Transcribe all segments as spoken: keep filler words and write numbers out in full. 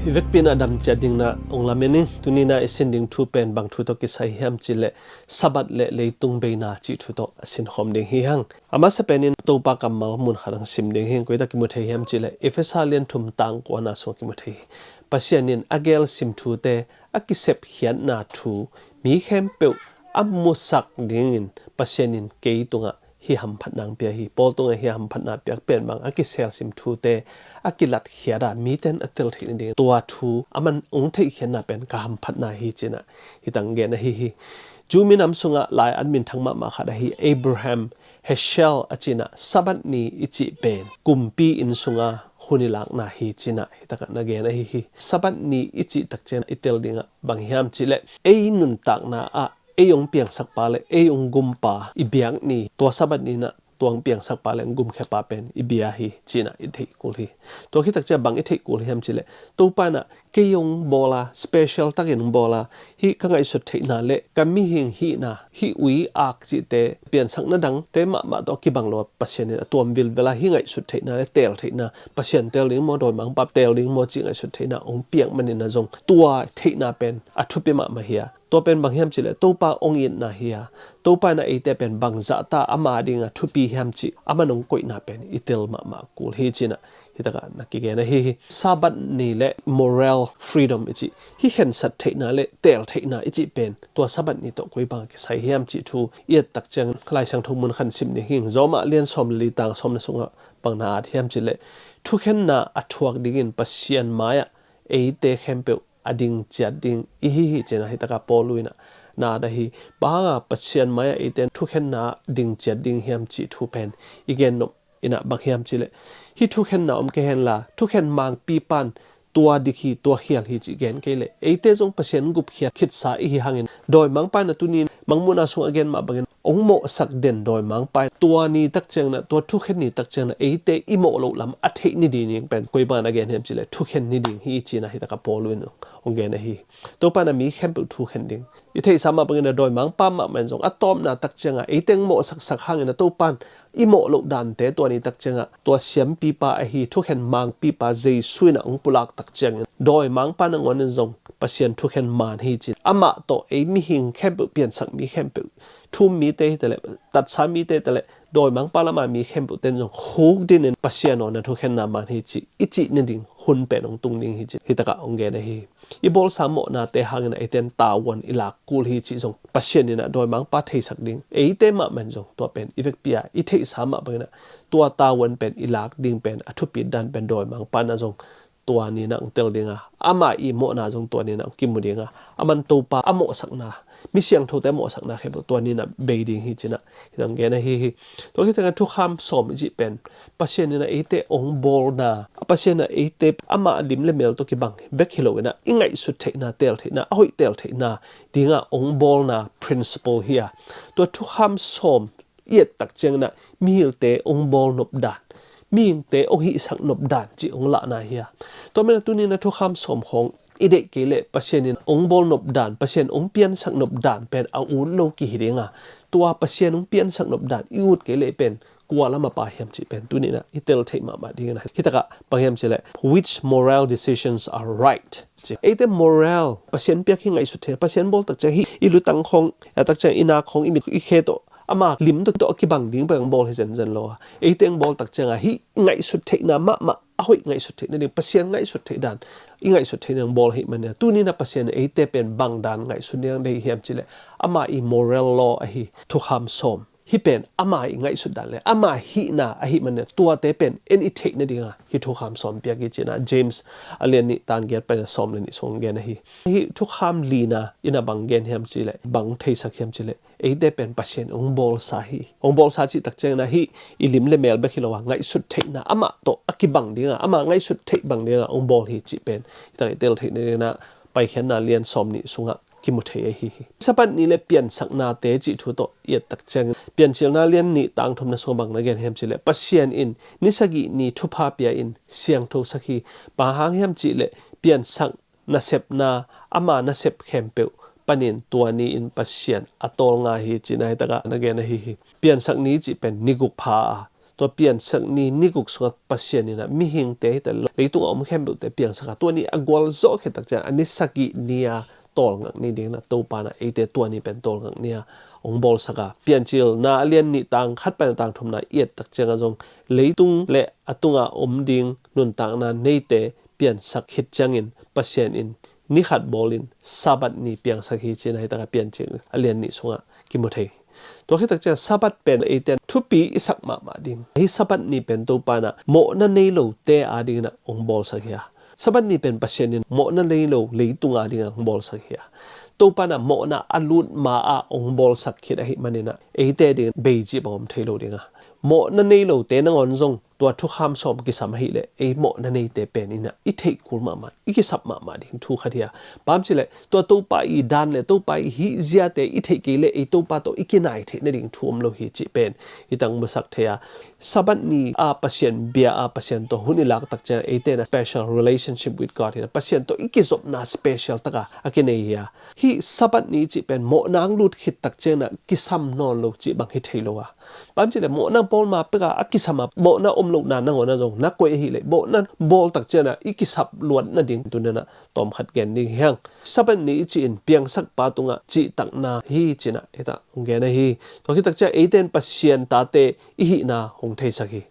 I vekpi in a dam ciat dingin ah ong lamen ing. Tuni in ah i sin ding thu pen bang thu tawh kisai hiam cih leh Sabbath le leitung beina cih thu tawh a sinkhawm ding hi hang. A masa pen in Topa kammal mun khat hong sim ding hi hang. Koi tak kimu thei hiam cih leh Efesa lian thum tang kuana sungah kimu thei hi. Pasian in a geel sim thute a kisepkhiatna thu mi khempeuh a musak dingin Pasian in kei tungah hih hamphatna hong pia hi. Paul tungah hih hamphatna piak pen bang, a kiseel sim thute a kilatkhiat a mite in a tel theih nading tua thu aman hong theihkhiatna pen ka hamphatna hi ci-in ah hih tak gen ahi hi. Jew minam sungah lai-at minthang mahmah khat ahi Abraham Heschel a ci-in ah Sabbath ni i cih pen kumpi inn sunga hun i lakna hi ci-in ah hih takah na gen ahi hi. Sabbath ni i cih tak ciang i tel dingah bang hiam cih leh ei nuntakna ah ei hong piangsak pa le ei hong gum pa i biak ni, tua Sabbath ni in ah tua hong piangsak pa le hong gumkhia pa pen i bia hi ci-in ah i theih kul hi. Tua khit tak ciang bang i theih kul hiam cih leh Topa in ah kei hong bawl a, special takin hong bawl a, hih ka ngaihsut theihna le ka mihing hihna, hih ui ak cihte piansakna dangte mahmah tawh a kibang lo a Pasian in a tuam vilvel a hih ngaihsut theihna le teel theihna, Pasian teel ding maw, dawimangpa teel ding maw cih ngaihsut theihna hong piak manin ah zong tua theihna pen a thupi mahmah hi a. Tua pen bang hiam cih leh Topa hong itna hi a, Topa in ah eite pen bang zahta ama dinga thupi hiam cih aman hong koihna pen i tel mahmah kul hi ci-in ah hih takah na kigen ahi hi. Sabbath ni le moral freedom i cih, hih khensat theihna le teel theihna i cih pen tua Sabbath ni tawh koi bang kisai hiam cih thu i et tak ciang Lai Siangtho mun khat sim ding hi hang. Rom lian sawm le li tang sawmna sungah bang na at hiam cih leh thukhenna a thuak dingin Pasian mai-ah eite khempeuh a ding ciat ding i hi hi ci-in ah hih takah Paul in ah na at ahi. Bang hanga Pasian mai-ah eite thukhenna ding ciat ding hiam cih thu pen i gen nop in ah bang hiam cih leh hih thukhenna om kei hen la, thukhen mangpipa in tua dik hi, tua khial hi cih gen kei leh eite zong Pasian gupkhiat khitsa i hi hangin dawimangpa in ah tuni in Mangmuhna sungah a gen mah bangin hong mawhsak den dawimangpa in tua ni tak ciangin ah, tua thukhen ni tak ciangin ah eite i mawh loh lam a theih ni ding pen koi bang in a gen hiam cih leh thukhen ni ding hi ci-in ah hih takah Paul in hong gen ahi hi. Topa in ah mi khempeuh thukhen ding, i theihsa mah bangin ah dawimangpa mahmah in zong a tawpna tak ciangah eite hong mawhsaksak hangin ah Topa in i mawh loh dante tua ni tak ciangah tua siampipa ahi thukhen mangpipa Jesu in ah hong pulak tak ciangin dawimangpa nangawn in zong Pasian thukhen man hi ci-in amah tawh ei mihing khempeuh, piansak mi khempeuh, thu-um mite hi taleh, tatsa mite hi taleh, dawimangpa lama mi khempeuh ten zong khukdin in Pasian aw na thukhenna man hi ci i cih ni ding hun pen hong tung ding hi ci hih takah hong gen ahi hi. I bawlsa mawhnate hangin ah eite in tavuan i lak kul hi cih zong Pasian in ah dawimangpa theisak ding, eite mahmah in zong tua pen i vekpi a i theihsa mah bangin ah tua tavuan pen i lak ding pen a thupit dan pen dawimangpa in ah zong tua ni in ah hong tel ding a, ama i mawhna zong tua ni in ah hong kimu ding a, aman Topa a mawhsakna, mi siangthote a mawhsakna khempeuh tua ni in ah bei ding hi ci-in ah hih tak gen ahi hi. Tua khit ciangah thukham sawm i cih pen Pasian in ah eite hong bawlna, Pasian in ah eite ama lim le mel tawh kibang bek hi lo in ah i ngaihsut theihna, teel theihna, a hoih teel theihna dingah hong bawlna principle hi a, tua thukham sawm i et tak ciangin ah mihilte hong bawl nop dan, mihingte hong hihsak nop dan cih hong lahna hi a. Tua manin ah tuni in ah thukham sawm khawng i deih kei leh Pasian in hong bawl nop dan, Pasian hong piansak nop dan pen a ut lo kihi ding a, tua Pasian hong piansak nop dan i ut kei leh pen kua lama pa hiam cih pen tuni in ah i tel theih mahmah ding in ah hih takah bang hiam cih leh which moral decisions are right ci. Eite moral, Pasian piak hih ngaihsut theihna, Pasian bawl tak ciang hih i lutang khawng, a tak ciang i nak khawng, i mit, i khe tawh, ama lim tawh, tawh a kibang ding pen hong bawl hi zenzen lo a, eite hong bawl tak ciangah hih ngaihsut theihna mahmah, a hoih ngaihsut theihna ding, Pasian ngaihsut theih dan i ngaihsut theihna hong bawl ahih manin ah tuni in ah Pasian in eite pen bang dan ngaihsut ding deih hiam cih leh ama i moral law ahi thukham sawm, hih pen ama i ngaihsut dan le ama hihna ahih manin ah tuate pen en i theih nading a hih thukham sawm piak hi ci-in ah James a lian nih tang giat pan sawm le nih sung gen ahi. Hih thukham lina in ah bang gen hiam cih leh, bang theisak hiam cih leh, eite pen Pasian hong bawlsa hi. Hong bawlsa cih tak ciangin ah hih i lim le mel bek hi lo a, ngaihsut theihna amah tawh a kibang ding a, ama ngaihsut theih bang ding a hong bawl hi cih pen hih tak i tel theih nading in ah Paikhiatna lian sawm nih sungah kimu thei ahi hi. Sabbath ni le piansaknate cih thu tawh i et tak ciangin Piancilna lian nih tang thumna sungah bang na gen hiam cih leh, Pasian in ni sagih ni thupha pia in siangthosak hi. Bang hang hiam cih leh piansak nasepna, ama nasep khempeuh panin tua ni-in Pasian a tawlnga hi ci-in ah hih takah na gen ahi hi. Piansak ni cih pen ni guk pha a, tua piansak ni ni guk sungah Pasian in ah mihingte hi ta lo, leitung a om khempeuhte piangsak a, tua ni a gualzawh khit tak ciang a ni sagih ni a tawlngak ni ding in ah Topa in ah eite tua ni pen tawlngak ni a hong bawlsak a, Piancilna a lian nih tang khat pan a tang thumna i et tak ciangah zong leitung le a tunga om ding nuntakna neite piansak khit ciangin Pasian in ni khat bawlin Sabbath ni piangsak hi ci-in ah hi takah Piancil a lian nih sungah kimu thei. Tua khit tak ciang Sabbath pen eite in thupi i sak mahmah ding. Hih Sabbath ni pen Topa in ah mawhna nei lote adingin ah hong bawlsak hi a. Sabbath ni pen Pasian in mawhna nei lo leitung adingin ah hong bawlsak hi a. Topa in ah mawhna a lut ma-ah hong bawlsak khit ahih manin ah eite adingin bei cih bang om thei lo ding a. Mawhna nei lote nangawn zong tua thukham sawm kisam ahih leh ei mawhna neite pen in ah i theih kul mahmah, i kisap mahmah ding thu khat hi a. Bang hang hiam cih leh tua Topa i dan le Topa i hih ziate i theih kei leh ei Topa tawh i kinai theih nading thu om lo hi cih pen i tangmusak thei a. Sabbath ni a Pasian bia a Pasian tawh hun i lak tak ciang eite in ah special relationship with God hi a, Pasian tawh i kizopna special taka a kinei hi a. Hih Sabbath ni cih pen mawhna hong lut khit tak ciang in ah kisam nawn lo cih bang hi thei lo a. Bang hang hiam cih leh mawhna bawl ma pek a a kisam a, mawhna om lohna nangawn ah zong na koih ahih leh mawhna bawl tak ciang in ah i kisap luat nading tu-in ah tawm khat gen ding hi hang. Sabbath ni i cih in piangsakpa tungah cihtakna hi ci-in ah hi ta hong gen ahi. Tua khit tak ciang eite in Pasian tate i hihna hong theisak hi.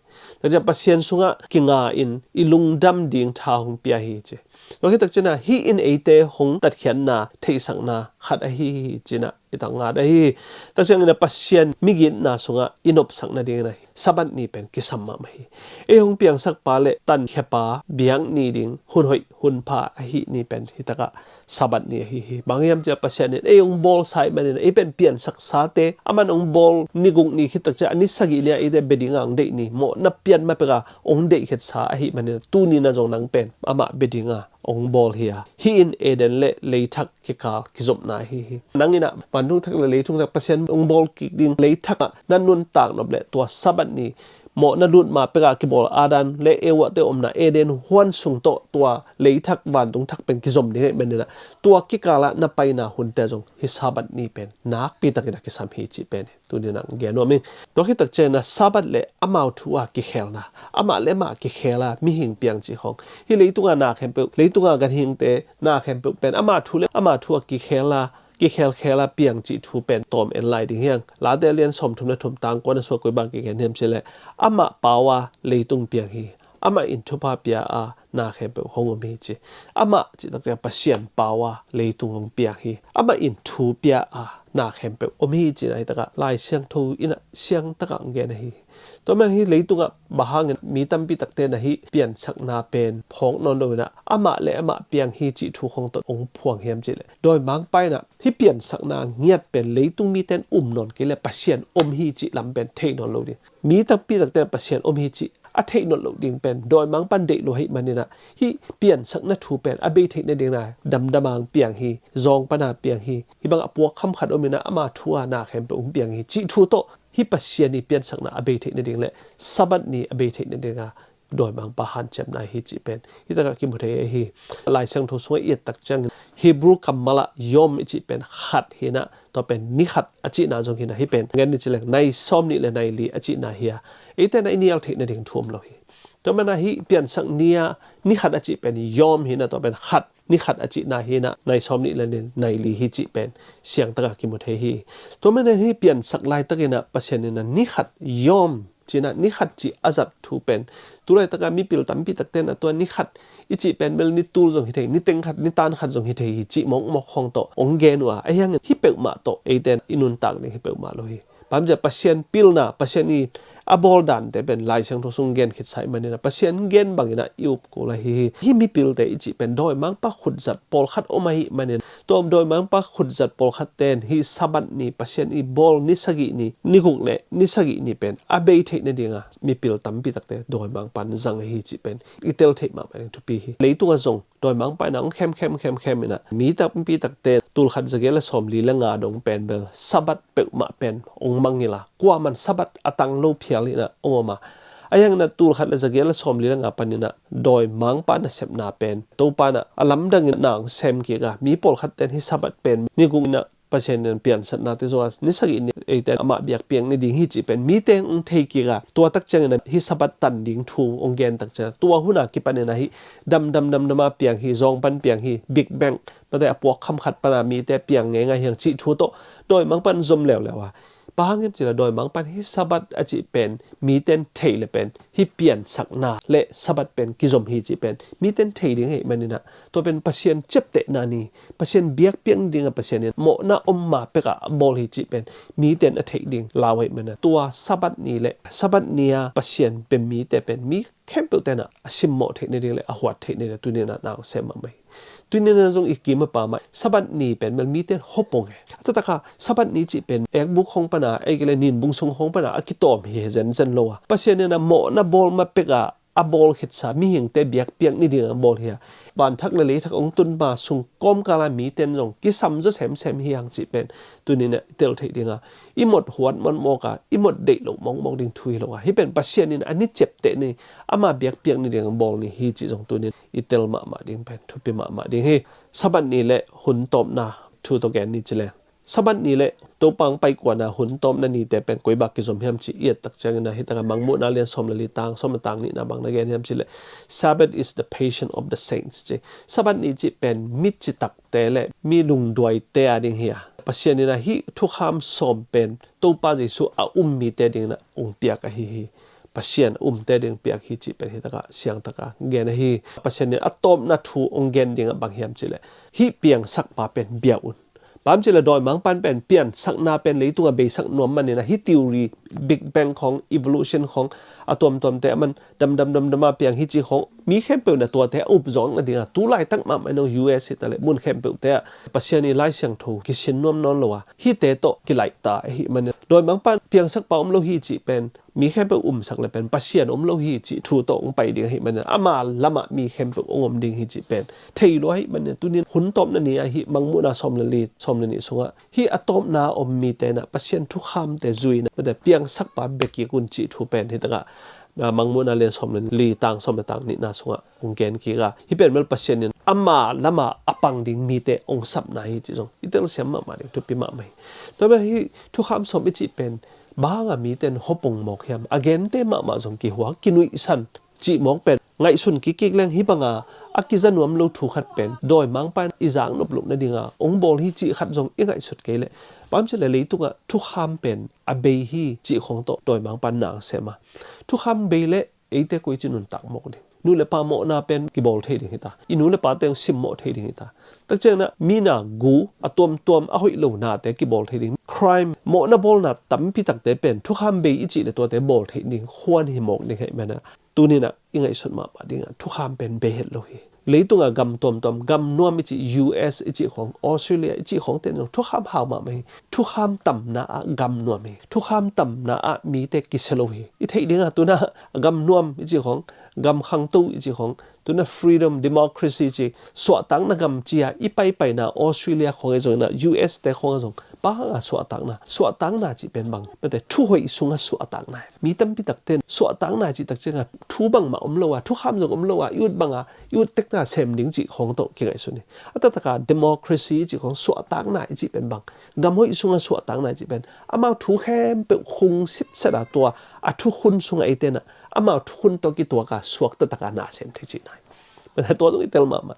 Tak ciang Pasian sungah kinga in i lungdam ding tha hong pia hi ci. Tua khit tak ciang in ah hih in eite hong tatkhiatna theihsakna khat ahi hi ci-in ah i tang ngat ahi. Tak ciangin ah Pasian migitna sungah i nopsak nadingin ah Sabbath ni pen kisam mahmah hi. Ei hong piangsakpa le tankhiapa biak ni ding hun hoih hun pha ahih ni pen hi takah Sabbath ni ahi hi. Bang hiam cih leh Pasian in ei hong bawlsa ahih manin ei pen piansaksate, aman hong bawl ni guk ni khit tak ciang a ni sagih ni a eite bia dingin ah hong deih ni, mawhna pian ma pek a hong deih khitsa ahih manin ah tuni-in ah zong nang pen amah bia dingin ah hong bawl hi a. Hih in Eden le leithak kikal kizopna ahi hi. Nang in ah vantung thak le leitung thak Pasian hong bawl kik ding leithak ah na nuntak nop leh tua Sabbath ni mawhna lut ma pek a kibawl Adam le Eva te omna Eden huan sung tawh tua leithak vantung thak pen kizom ding ahih manin ah tua kikal ah na paina hunte zong hih Sabbath ni pen nakpi takin ah kisam hi cih pen hi. Tuni-in ah gen nuam ing. Tua khit tak ciang in ah Sabbath le amau thu a kikhelna, amah le amah kikhel a mihing piang cih khawng. Hih leitung a na khempeuh, leitung a ganhingte na khempeuh pen amah thu le amah thu a kikhel a, kikhelkhel a piang cih thu pen tawm en lai ding hi hang. Late a lian sawmthum le thum tang kua na sungah koi bang kigen hiam cih leh amah pau a leitung piang hi. Amah in thupha pia a na khempeuh hong om hi ci. Amah cih tak ciang Pasian pau a leitung hong piang hi. Amah in thu pia a na khempeuh om hi ci-in ah hi takah Lai Siangtho in ah siang takah hong gen ahi. Tua ahih manin hih leitung ah bang hangin mi tampi takte in ah hih piansakna pen phawk nawn lo in ah amah le amah piang hi cih thu khawng tawh hong phuang hiam cih leh dawimangpa in ah hih piansakna ngiat pen leitung mite in um nawn kei leh Pasian om hi cih lam pen thei nawn lo ding. Mi tampi takte in ah Pasian om hi cih a theih nawn loh ding pen dawimangpa in deih lo ahih manin ah hih piansakna thu pen a bei theih nadingin ah damdam a hong piang hi, zawng pan a piang hi, hih bang a puak kham khat om in ah ama thu a na khempeuh hong piang hi cih thu tawh hih Pasian i piansakna a bei theih nading le Sabbath ni a bei theih nading a dawimangpa hanciamna hi cih pen hih takah kimu thei ahi. Lai Siangtho sungah i et tak ciangin Hebrew kammal ah yom i cih pen khat hi in ah tua pen ni khat a cihna zong hi in ah hih pen ngen ni ci leng nai sawm nih le nai li a cihna hi a, eite in ah i nial theih nading thu om lo hi. Tua manin ah hih piansak ni a ni khat a cih pen yom hi in ah tua pen khat, ni khat a cihna hi in ah nai sawm nih le nai li hi cih pen siang takah kimu thei hi. Tua manin ah hih piansak laitakin ah Pasian in ah ni khat yom ci-in ah ni khat cih a zat thu pen tu laitak a mipil tampi takte in ah tua ni khat i cih pen bel ni tul zong hi thei, ni teng khat, ni tan khat zong hi thei hi cih mawkmawk khawng tawh hong gen uh a, ahi hangin hih peuhmah tawh eite in i nuntak ding hi peuhmah lo hi. Bang hang hiam cih leh Pasian pilna, Pasian i a bawl dante pen Lai Siangtho sung gen khitsa ahih manin ah Pasian gen bangin ah i up kul ahi hi. Hih mipilte i cih pen dawimangpa khutzat pawlkhat om ahih manin tua dawimangpa khutzat pawlkhatte in hih Sabbath ni, Pasian i bawl ni sagih ni, ni guk le ni sagih ni pen a bei theih nading a mipil tampi takte dawimangpa in zang ahi cih pen i tel theih mahmah ding thupi hi. Leitung ah zong dawimangpa in ah hong khem khem khem khem in ah mi tampi takte in tul khat za giat le sawmli le nga dong pen bel Sabbath peuhmah pen hong mangngilh a, kuaman Sabbath a tang lo phial in ah hong om a, ahi hangin ah tul khat le za giat le sawmli le nga panin ah dawimangpa nasepna pen Topa in ah a lamdangin na hong sem kik a, mi pawlkhatte in hih Sabbath pen ni guk in ah Pasian in piansaknate zong a ni sagih ni eite amah biakpiak ni ding hi cih pen mite hong thei kik a, tua tak ciangin a hih Sabbath tan ding thu hong gen tak ciangin a tua hun a kipanin a hih damdam damdam a piang hi, zawng pan piang hi, Big Bang, mate a puak kham khat pan a mite piang ngeingai hi hang cih thu tawh dawimangpa'n zom leuleu a. Bang hang hiam cih leh dawimangpa'n hih Sabbath a cih pen mite'n thei leh pen hih piansakna leh Sabbath pen kizom hi cih pen mite'n thei ding ahih manin a, tua pen Pasian ciaptehna ni, Pasian biakpiak ni ding a Pasian in mawhna om ma pek a a bawl hi cih pen mite'n a theih ding lau ahih manin a, tua Sabbath ni leh Sabbath ni a Pasian bia mite pen mi khempeuhte'n a simmawh theih ni ding leh a huat theih ni ding a tuni-in a na hong sem mahmah hi. Tuni-in a zong i kim a pamah Sabbath ni pen bel mite'n hopong hi. A taktak a Sabbath ni cih pen ekbuk khawng pan a, ahih kei leh ninbung sung khawng pan a a kitawm hi zenzen lo a, Pasian in a mawhna bawl ma pek a a bawl khitsa mihingte biakpiak ni ding a bawl hi a, vanthak leh leithak hong tun ma sung kawmkal a mite'n zong kisam zaw semsem hi hang cih pen tuni-in a i tel theih ding a, i mawh huat mawkmawk a, i mawh deih loh mawkmawk ding thu hi lo a, hih pen Pasian in a ni ciapteh ni, ama biakpiak ni ding a bawl ni hi cih zong tuni-in i tel mahmah ding pen thupi mahmah ding hi. Sabbath ni leh hun tawpna thu tawh gen ni ci leng, Sabbath ni leh Topa hong paikuan a hun tawpna nite pen koi bang kizom hiam cih i et tak ciangin a hih tak a Mangmuhna lian sawm leh li tang sawm leh tang nihna bang na gen hiam cih leh, "Sabbath is the patient of the saints," ci. Sabbath ni cih pen mi citakte leh mi lungduaite a ding hi a, Pasian in a hih thukham sawm pen Topa Jesu a um mite dingin a hong piak ahi hi. Pasian a umte ding piak hi cih pen hih tak a siangtak a gen ahi hi. Pasian in a tawpna thu hong gen ding a bang hiam cih leh, hih piangsakpa pen bia un. Bang hang hiam cih leh dawimangpa'n pen piansakna pen leitung a beisak nuam manin a hih theory, Big Bang khawng, evolution khawng, a tuamtuamte a man damdam damdam a piang hi cih khawng mi khempeuh in a tuate a up zawk nading a, tu laitak mahmah in a U S hi ta leh mun khempeuhte ah Pasian i Lai Siangtho kisin nuam nawn lo a, hihte tawh kilaih ta ahih manin a, dawimangpa'n piangsakpa om lo hi cih pen mi khempeuh umsak leh pen Pasian om lo hi cih thu tawh hong pai ding ahih manin a, ama lamah mi khempeuh hong om ding hi cih pen thei lua ahih manin a, tuni-in hun tawpna ni a hih Mangmuhna sawm leh li, sawm leh nih sungah hih a tawpna a om mite in a Pasian thukhamte zui in a, mate piangsakpa bia kik un cih thu pen hih tak a, a, Mangmuhna lian sawm leh li tang sawm leh tang nihna sungah hong gen kik a, hih pen bel Pasian in ama lamah a pang ding mite hong sapna hi cih zong i telsiam mahmah ding, thupi mahmah hi. Tua bel hih thukham sawm i cih pen bang hang a mite'n hopong mawk hiam, a gente mahmah zong kihuak, kinuihsan cih mawk pen ngaihsun kikkik leng, hih bang a a kiza nuam lo thu khat pen dawimangpa'n i zaknop loh nading a hong bawl hi cih khat zong i ngaihsut kei leh, bang hang hiam cih leh leitung ah thukham pen a bei hi cih khawng tawh dawimangpa'n na sem a, thukham bei leh eite koici nuntak mawk ding? Nu leh pa mawhna pen kibawl thei ding hi ta, i nu leh pate hong simmawh thei ding hi ta. Tak ciangin a mi na gu, a tuamtuam a hoih lo nate kibawl thei ding, crime, mawhna bawlna tampi takte pen thukham bei i cih leh tuate bawl thei ding khuan hi mawk ding ahih manin a, tuni-in a i ngaihsut mahmah ding a, thukham pen bei het lo hi. Leitung a gam tuamtuam, gam nuam i cih, U S i cih khawng, Australia i cih khawngte'n zong thukham hau mahmah hi. Thukham tamna ah gam nuam hi. Thukham tamna ah mite kisia lo hi. I theih ding a, tu-in a gam nuam i cih khawng, gam khangto i cih khawng, tu-in a freedom, democracy i cih, suahtakna gam ci a i paipaina Australia khawng ah zong in a, U S te khawng ah zong bang hang a suahtakna, suahtakna cih pen bang, mate thuhoih sungah suahtakna hi. Mi tampi takte'n suahtakna cih tak ciang a thu bangmah om lo a, thukham zong om lo a, i ut bang a, i ut tek na sem ding cih khawng tawh kingaihsun hi. A taktak a democracy i cih khawng, suahtakna i cih pen bang, gam hoih sungah suahtakna i cih pen amau thu khempeuh khung sitset a, tua a thukhun sungah eite'n a amau thukhun tawh kituak a suakta tak a na sem thei cihna hi. Mate tua zong i tel mahmah.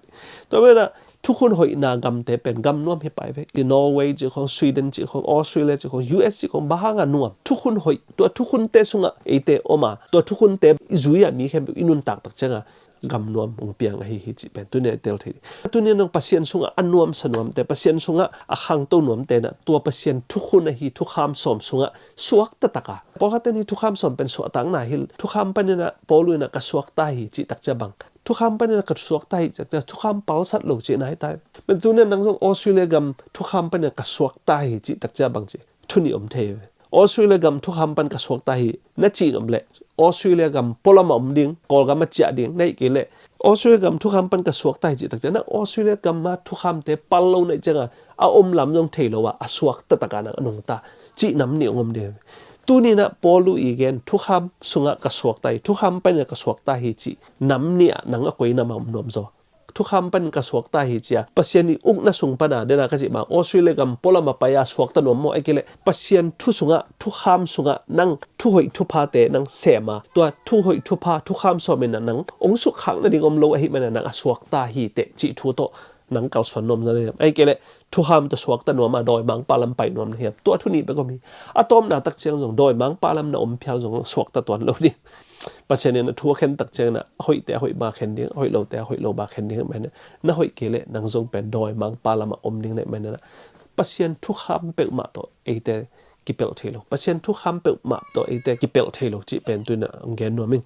Tua manin a thukhun hoihna gamte pen gam nuam hi pah hi ve. I Norway cih khawng, Sweden cih khawng, Australia cih khawng, U S cih khawng, bang hang a nuam, thukhun hoih, tua thukhunte sungah eite om a, tua thukhunte i zui a mi khempeuh i nuntak tak ciang a gam nuam hong piang ahi hi cih pen tuni-in a i tel thei. Tuni-in a Pasian sungah a nuamsa nuamte, Pasian sungah a khangto nuamte'n a tua Pasian thukhun ahi thukham sawm sungah suakta tak a, pawlkhatte'n hih thukham sawm pen suahtakna hi, thukham panin a Paulu in a ka suakta hi cih tak ciang bang, thukham panin a ka suakta hi cih tak ciang thukham palsat lo cihna hi ta hi. Mate tuni-in a nang zong Australia gam thukham panin a ka suakta hi cih tak ciang bang ci, thu nih om thei hi ve. Australia gam thukham pan ka suakta hi na cih nop leh, Australia gam pualam a om ding, Kawlgam a ciah ding, na hih kei leh Australia gam thukham pan ka suakta hi cih tak ciang a, Australia gam a thukhamte pal lo na hih ciang a, a om lam zong thei lo a, a suakta tak a nang a nungta cih nam nih hong om ding hi. Tuni-in a Paulu i gen thukham sungah ka suakta hi, thukham panin a ka suakta hi cih nam nih ah nang a koi nam a om nuam zaw? thukham panin ka suakta hi cia, Pasian i ukna sung pana, dena ka cih bang Australia gam pualam a pai a suakta nuam maw, ahih kei leh Pasian thu sungah, thukham sungah nang thuhoih thuphate nang sem a, tua thuhoih thupha, thukham sawm in nang ong sukkhak nading om lo ahih manin nang a suakta hi teh cih thu tawh nang kalsuan nuam zaw ni. Ahih kei leh thukham tawh suakta nuam a dawimangpa lam pai nuam na hiam? Tua thu nih bek om hi. A tawpna tak ciang zong dawimangpa lam na om phial zong suakta tuan lo ding. Pasian in a thu a khen tak ciangin a hoihte a hoih bang khen ding, a hoih lote a hoih lo bang khen ding ahih manin, na hoih kei leh nang zong pen dawimangpa lamah om ding na hih manin, Pasian thukham peuhmah tawh eite kipelh thei lo. Pasian thukham peuhmah tawh eite kipelh thei lo cih pen tu-in a hong gen nuam ing.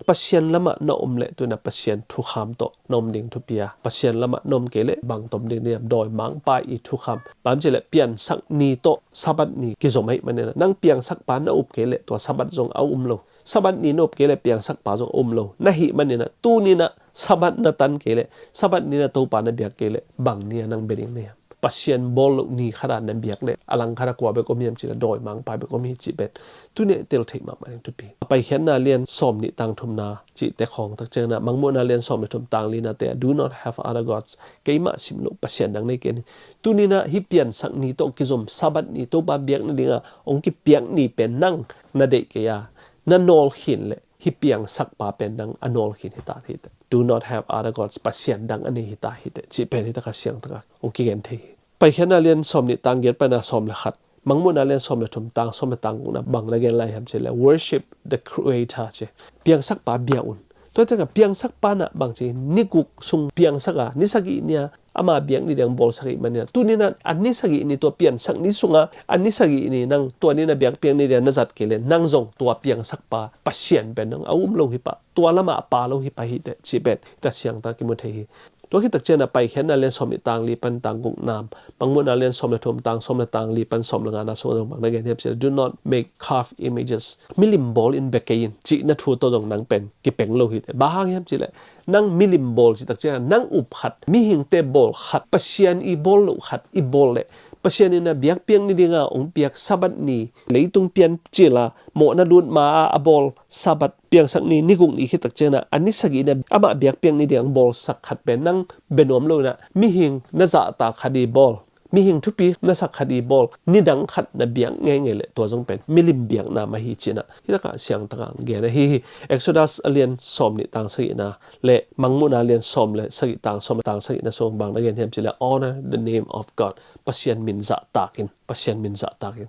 Pasian lamah na om leh tu-in a Pasian thukham tawh na om ding thupi a, Pasian lamah na om kei leh bang tawh om ding na hiam? Dawimangpa i thukham. Bang hiam cih leh piansak ni tawh Sabbath ni kizom ahih manin, nang piangsakpa na up kei leh tua Sabbath zong a um lo. Sabbath ni na up kei leh piangsakpa zong a um lo. Na hih manin, tuni-in Sabbath na tan kei leh, Sabbath ni-in Topa na biak kei leh, bang ni-a nang bia ding na hiam? Pasian bawl loh ni khat a na biak leh, a lang khat a kua bek om hiam cih leh dawimangpa bek om hi cih pen tu-in tel theih mahmah ding thupi. A Paikhiatna lian sawmnih tang thumna cihte khawng tak ciangin, Mangmuhna lian sawm le thum tang linate, "Do not have other gods." Keimah sim loh pasian dang nei kei in. Tuni-in hih piansak ni tawh kizom Sabbath ni Topa biak nadinga hong kipiak ni pen nang na deih kei a, na nawl khin leh hih piangsakpa pen nang a nawl khin hi ta hi teh. "Do not have other gods." Pasian dang a nei hi ta hi teh cih pen hi taka siangtaka hong kigen thei hi. Paikhiatna lian sawmnih tang giat panin sawm le khat, Mangmuhna lian sawm le thum tang sawm le tang gukna bang na gen lai hiam cih leh, "Worship the Creator," ci. Piangsakpa bia un. Tua ciangin piangsakpa in bang ci, ni guk sung piangsak a, ni sagih ni-a ama biak ni ding bawlsak ahih manin, tuni-in a ni sagih ni tua piansak ni sungah, a ni sagih ni nang tua ni-in a biakpiak ni ding na zat kei leh, nang zong tua piangsakpa Pasian pen nang a um lo hi pah, tua lamah a pha lo hi pah hi teh cih pen hi ta siangtaka kimu thei hi. Tua khit tak ciangin Paikhiatna lian sawmnih tang li pan tang gukna, Mangmuhna lian sawm le thum tang sawm le tang li pan sawm le ngana sungah zong bang na gen hiam cih leh, "Do not make carved images." Milim bawl in bia kei in cihna thu tawh zong nang pen kipeng lo hi teh. Bang hang hiam cih leh, nang milim bawl cih tak ciangin nang up khat, mihingte bawl khat, Pasian i bawl loh khat i bawl leh, Pasian in a biakpiak ni dinga hong piak Sabbath ni, leitung piancil a mawhna lut ma-a a bawl Sabbath, piangsak ni, ni guk ni khit tak ciangin a ni sagih ni-a amah biakpiak ni dinga hong bawlsak khat pen nang bia nuam lo-in, mihing na zahtak khat i bawl, mihing thupi na sak khat i bawl, nidang khat na biak ngeingei leh tua zong pen milim biakna mah hi ci-in, hi taka siangtaka gen ahi hi. Exodus a lian sawmnih tang sagihna le Mangmuhna lian sawm le sagih tang sawm le tang sagihna sung bang na gen hiam cih leh, "Honor the name of God." Pasian min zahtak in, Pasian min zahtak in.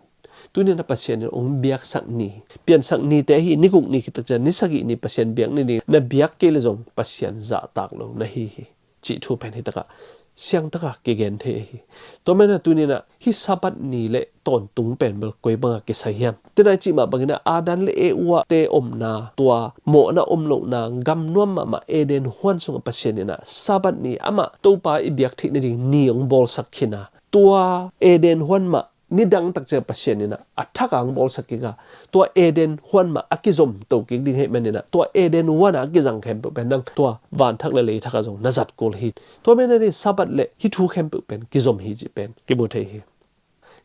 Tuni-in Pasian in hong biaksak ni, piansak nite ahi, ni guk ni khit tak ciang ni sagih ni Pasian biak ni ding na biak kei leh zong Pasian zahtak lo na hi hi, cih thu pen hi taka siangtaka kigen thei ahi. Tua manin tuni-in hih Sabbath ni le tawntung pen bel koi banga kisai hiam? Tua-in i cih mah bangin Adam le Eva te omna, tua mawhna om lohna gam nuam mahmah Eden huan sungah Pasian in Sabbath ni amah Topa i biak theih nading ni hong bawlsak khin a, tua Eden huan mah nidang tak ciang Pasian in a thak a hong bawlsak kik a, tua Eden huan mah a kizom to kik ding ahih manin, tua Eden huan a kizang khempeuh pen nang tua vanthak le leithak ah zong na zat kul hi. Tua manin Sabbath le hih thu khempeuh pen kizom hi cih pen kimu thei hi.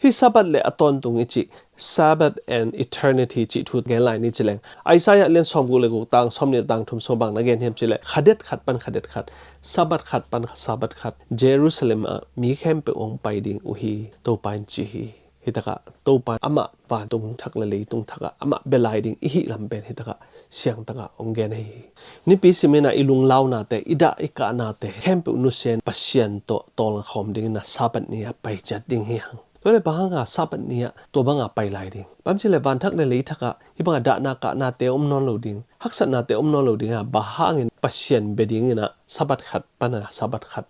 Hih Sabbath le a tawntung i cih, Sabbath and eternity cih thu gen lai ni ci leng, Isaiah lian sawmguk le guk tang sawmnih le tang thum sung bang na gen hiam cih leh, kha det khat pan kha det khat, Sabbath khat pan Sabbath khat, Jerusalem ah mi khempeuh hong pai ding uh hi, Topa in ci hi. Hi takah Topa amah vantung thak le leitung thak ah amah bia lai ding i hih lam pen hi takah siangtaka hong gen ahi hi. Nipi simin i lunglaunate, i dah i kahnate khempeuh nusia in Pasian tawh tawlnga khawm dingin Sabbath ni ah pai ciat ding hi hang. Tua leh bang hanga Sabbath ni ah tua banga pai lai ding? Bang hiam cih leh vanthak le leithak ah hih banga dahna kahnate om nawn lo ding, haksatnate om nawn lo ding a, bang hangin Pasian bia dingin Sabbath khat pana Sabbath khat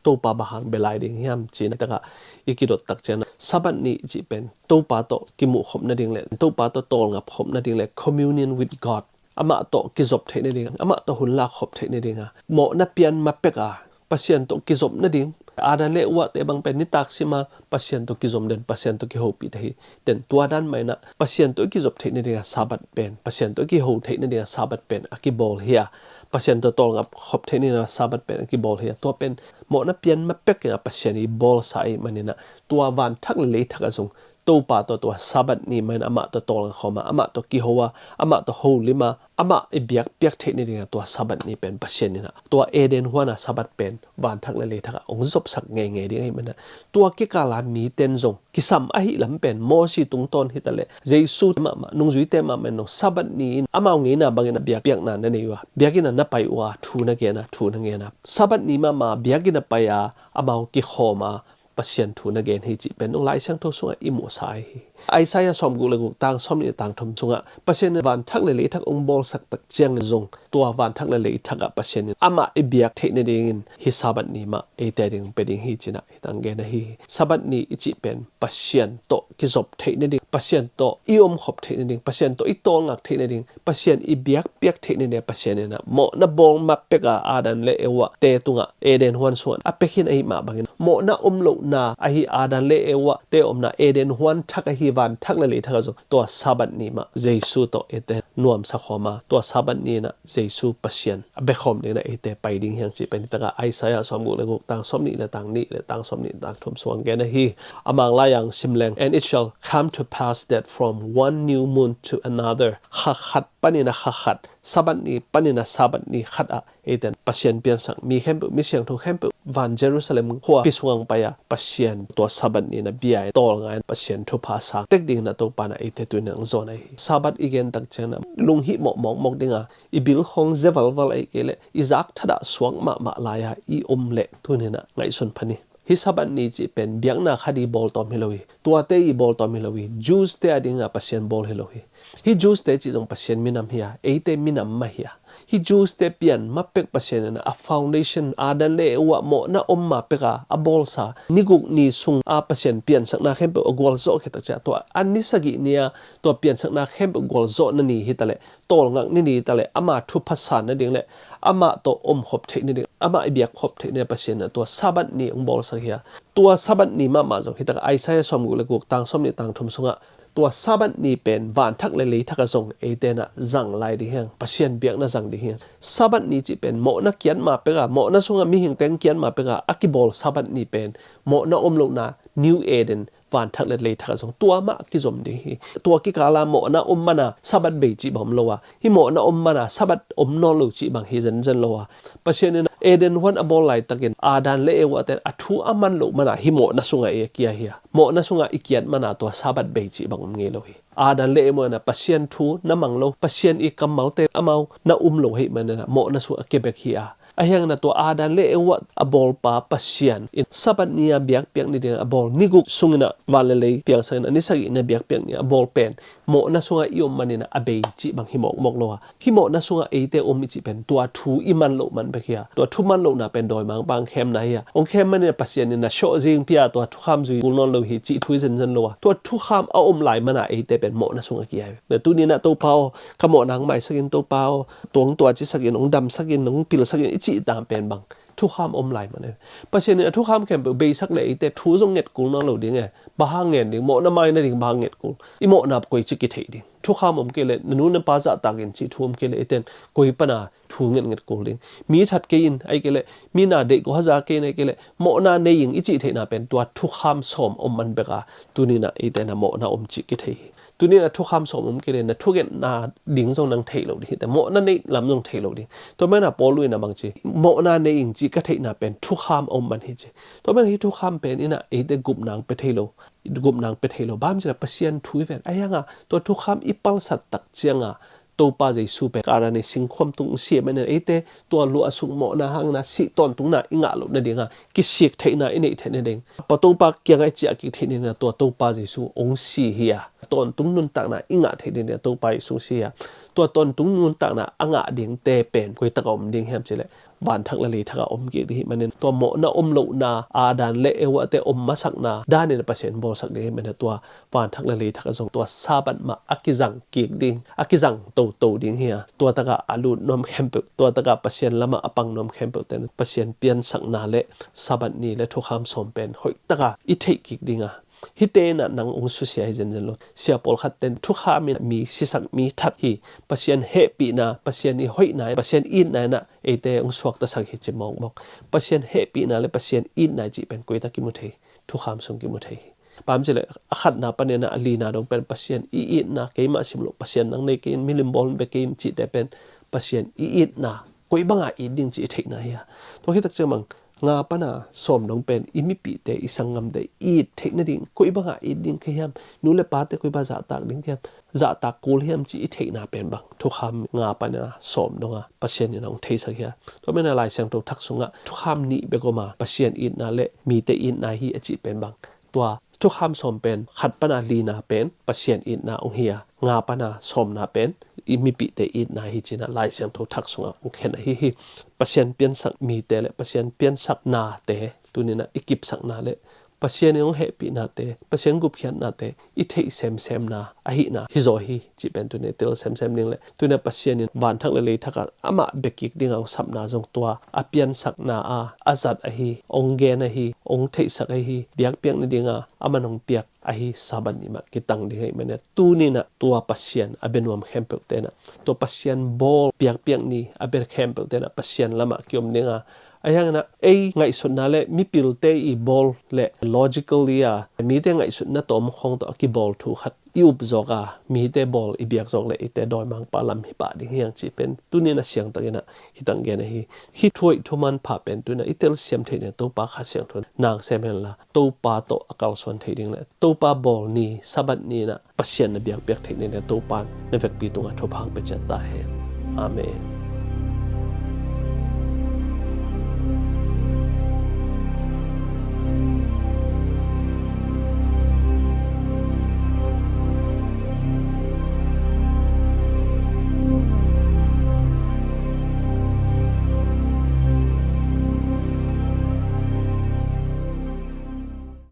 Topa bang hang bia lai ding hiam ci-in hi takah i kidot tak ciangin Sabbath ni i cih pen Topa tawh kimuh khop nading le Topa tawh tawlngap khop nading le communion with God, amah tawh kizop theih nading, amah tawh hun lak khop theih nading a, mawhna pian ma pek a Pasian tawh kizop nading. Adam le Eva te bang pen nitak sim a Pasian tawh kizom den, Pasian tawh kihopih ta hi den. Tua dan mah in Pasian tawh i kizop theih nading a Sabbath pen, Pasian tawh i kiho theih nading a Sabbath pen a kibawl hi a, Pasian tawh tawlngap khop theih nading a Sabbath pen a kibawl hi a, tua pen mawhna pian ma pek in Pasian i bawlsa ahih manin, tua vanthak le leithak ah zong Topa tawh tua Sabbath ni mah in amah tawh tawlnga khawm a, amah tawh kiho a, amah tawh holim a, amah i biakpiak theih nading a tua Sabbath ni pen Pasian in a, tua Eden huan a Sabbath pen vanthak le leithak ah hong zopsak ngeingei ding ahih manin a, tua kikal a miten zong kisam ahih lam pen Mosi tungtawn hi ta leh Jesu mahmah, nungzuite mahmah in zong Sabbath ni in amau ngeina bangin a biakpiakna na nei uh a, biakinn ah na pai uh a, thu na gen a, thu na ngen a, Sabbath ni mahmah biakinn ah pai a, amau kikhawm a, Pasian thu na gen hi cih pen zong Lai Siangtho sungah i muhsa ahi hi. Isaiah sawmguk le guk, tang sawmnih le tang thum sungah Pasian in vanthak le leithak hong bawlsak tak ciangin zong tua vanthak le leithak ah Pasian in amah i biak theih nadingin hih Sabbath ni mah eite ading pia ding hi ci-in ah hih tang gen ahi hi. Sabbath ni i cih pen Pasian tawh kizop theih nading, Pasian tawh i omkhop theih nading, Pasian tawh i tawlngak theih nading, Pasian i biakpiak theih nading a Pasian in a mawhna bawl mah pek a Adam le Eva te tungah Eden huan sungah a pia khin ahih mah bangin mawhna om lohna ahi Adam le Eva te omna Eden huan thak ahi vanthak le leithak ah zong tua Sabbath ni mah Jesu tawh eite nuamsa khawm a, tua Sabbath ni in a Jesu Pasian a biakhawm dingin a eite pai ding hi hang cih pen hi tak a Isaiah sawmguk le guk, tang sawmnih le tang nih le tang sawmnih le tang thum sungah gen ahi hi. A Manglai ah sim leng, "And it shall come to pass that from one new moon to another," kha khat panin a kha khat, Sabbath ni panin a Sabbath ni khat ah eite in Pasian piansak mi khempeuh, mi siangtho khempeuh van Jerusalem khua pi sungah pai a, Pasian tua Sabbath ni in a bia in tawlnga in Pasian thupha sang tek dingin a Topa in a eite tuni in hong zawn ahi hi. Sabbath i gen tak ciangin a lunghimawh mawkmawk ding a, i bil khawng ze valval ahih kei leh i zak thadah suak mahmah lai a i om leh tuni in a ngaihsun pha ni. Hih Sabbath ni cih pen biakna khat i bawltawm hi lo hi. Tuate i bawltawm hi lo hi. Jews te ading a Pasian bawl hi lo hi. Hih Jews te cih zong Pasian minam hi a, eite minam mah hi a. Hih Jews te pian mah pek Pasian in a foundation, Adam le Eva mawhna om mah pek a a bawlsa, ni guk ni sung a Pasian piansakna khempeuh a gualzawh khit tak ciang tua a ni sagih ni a tua piansakna khempeuh gualzawhna ni hi ta leh, tawlngak ni ni hi ta leh, ama thupha san nading le amah tawh omkhop theih nading, amah i biakkhop theih nading a Pasian in a tua Sabbath ni hong bawlsak hi a. Tua Sabbath ni mahmah zong hi tak a Isaiah sawmguk le guk, tang sawmnih tang thum sungah tua Sabbath ni pen vanthak le leithak ah zong eite in a zang lai ding hi hang, Pasian biakna zang ding hi hang. Sabbath ni cih pen mawhna kiat mah pek a, mawhna sungah mihingte kiat mah pek a a kibawl Sabbath ni pen mawhna om lohna New Eden, vanthak le leithak ah zong tua mah kizom ding hi. Tua kikal a mawhna om man a Sabbath bei cih bang om lo a, hih mawhna om man a Sabbath om nawn lo cih bang hi zenzen lo a, Pasian in Eden huan a bawl laitakin Adam le Eva te in a thu a man loh man a hih mawhna sungah ei a kia hi a, mawhna sungah i kiat man a tua Sabbath bei cih bang om ngei lo hi. Adam le Eva in a Pasian thu na mang lo, Pasian i kammalte amau na um lo ahih manin a mawhna sungah a kia bek hi a, ahi hangin a tua Adam le Eva a bawlpa Pasian in Sabbath ni a biakpiak nading a bawl, ni guk sungin a van le lei piangsakin a ni sagih ni a biakpiak ni a bawl pen mawhna sungah i om manin a bei cih bang hi mawkmawk lo a, hih mawhna sungah eite om i cih pen tua thu i man loh man bek hi a, tua thu man lohna pen dawimangpa hong khemna hi a, hong khem manin a Pasian in a sawh zing pia tua thukham zui kul nawn lo hi cih thu hi zenzen lo a, tua thukham a om lai man a eite pen mawhna sungah kia hi. Na tuni in a Topa aw, ka mawhna hong maisak in Topa aw, tua hong tuacisak in, hong damsak in, hong pilsak in i cihna pen bang thukham om lai man e. Pasian in a thukham khempeuh beisak leh eite thu zong nget kul nawn lo ding e. Bang hang ngen ding, mawhna mai nading bang hang nget kul? I mawhna koici kitheih ding? Thukham om kei leh, na nu na pa zahtak in cih thu om kei leh eite in koi pan a thu nget nget kul ding? Mi that kei in, ahih kei leh mi na deih kua haza kei in, ahih kei leh mawhna nei ing i cih theihna pen tua thukham sawm om man bek a, tuni in a eite in a mawhna om cih kithei hi. Tuni in a thukham sawm om kei leh na thungetna ding zong nang theih lo ding hi teh, mawhna neih lam zong theih lo ding. Tua manin a Paul in a bang ci, mawhna nei ing cih ka theihna pen thukham a om man hi ci. Tua manin a hih thukham pen in a eite gupna hong pia thei lo, gupna hong pia thei lo. Bang hang hiam cih leh Pasian thu hi ven. Ahi hang a tua thukham i palsat tak ciang a Topa Jesu pen Kalvari singkhuam tung si manin a eite tua luahsuk mawhna hangin a sih tawntungna i ngah loh nading a kisik theihna i neih theih nading, pa Topa kiangah i ciah kik theih nading a tua Topa Jesu hong si hi a, tawntung nuntakna i ngah theih nading a Topa Jesu hong si hi a, tua tawntung nuntakna a ngah dingte pen koi tak a om ding hiam cih leh vanthak le leithak a om kik ding hi manin, tua mawhna om lohna, Adam le Eva te om masakna danin a Pasian bawlsak ding hi manin, tua vanthak le leithak a zong tua Sabbath mah a kizang kik ding, a kizang toto ding hi a, tua tak a a lut nuam khempeuh, tua tak a Pasian lamah a pang nuam khempeuh ten Pasian piansakna le Sabbath ni le thukham sawm pen hoih tak a i theih kik ding a, hihte in a nang hong susia hi zenzen lo. Sia pawlkhat ten thukham in mi sisak, mi that hi. Pasian hehpihna, Pasian i hoihna, Pasian itna in a eite hong suaktasak hi ci mawkmawk. Pasian hehpihna le Pasian itna i cih pen koi tak kimu thei? Thukham sung kimu thei hi. Bang hang hiam cih leh a khatna panin a lina dong pen Pasian i itna, keimah sim loh, Pasian nang nei kei in, milim bawl bek kei in cihte pen Pasian i itna, koi banga it ding cih i theihna hi a. Tua khit tak ciang bang nga pana sawm dong pen i mipihte, i sanggamte it theih nading, koi banga it ding ka hiam, nu le pate koi banga zahtak ding ka hiam, zahtak kul hiam cih i theihna pen bang thukham nga pana sawm donga Pasian in a hong theisak hi a. Tua manin a Lai Siangtho thak sungah thukham nih bek om a, Pasian itna le mite itna hi a cih pen bang tua thukham sawm pen khat pana lina pen Pasian itna hong hi a, nga pana sawmna pen i mipihte itna hi ci-in a Lai Siangtho thak sungah hong khen ahi hi. Pasian piansak mite le Pasian piansaknate, tuni-in a i kipsakna le Pasian in hong hehpihnate, Pasian gupkhiatnate i theih semsemna ahihna hizaw hi cih pen tuni-in i tel semsem ding le, tuni-in a Pasian in vanthak le leithak ah amah bia kik dinga hong sapna zong tua a piansakna a a zat ahi, hong gen ahi, hong theihsak ahi, biakpiak nadinga aman hong piak ahi Sabbath ni mah kitang ding ahih manin a, tuni-in a tua Pasian a bia nuam khempeuhte in a, tua Pasian bawl biakpiak ni a bia khempeuhte in a Pasian lamah kiom dinga, ahi hangin a ei ngaihsutna le mipilte i bawl le logically a mite ngaihsutna tawm khawng tawh a kibawl thu khat i up zawk a, mite bawl i biak zawk le eite dawimangpa lam hi pah ding hi hang cih pen tuni-in a siangtakin a hi tang gen ahi. Hih thu hoih thu manpha pen tuni-in a i telsiam theih ding a Topa Kha Siangtho in nang sem hen la, Topa tawh a kalsuan theih ding le Topa bawl ni, Sabbath ni-in a Pasian na biakpiak theih ding le Topa in na vekpi tungah thupha hong pia ciat ta hen. Amen.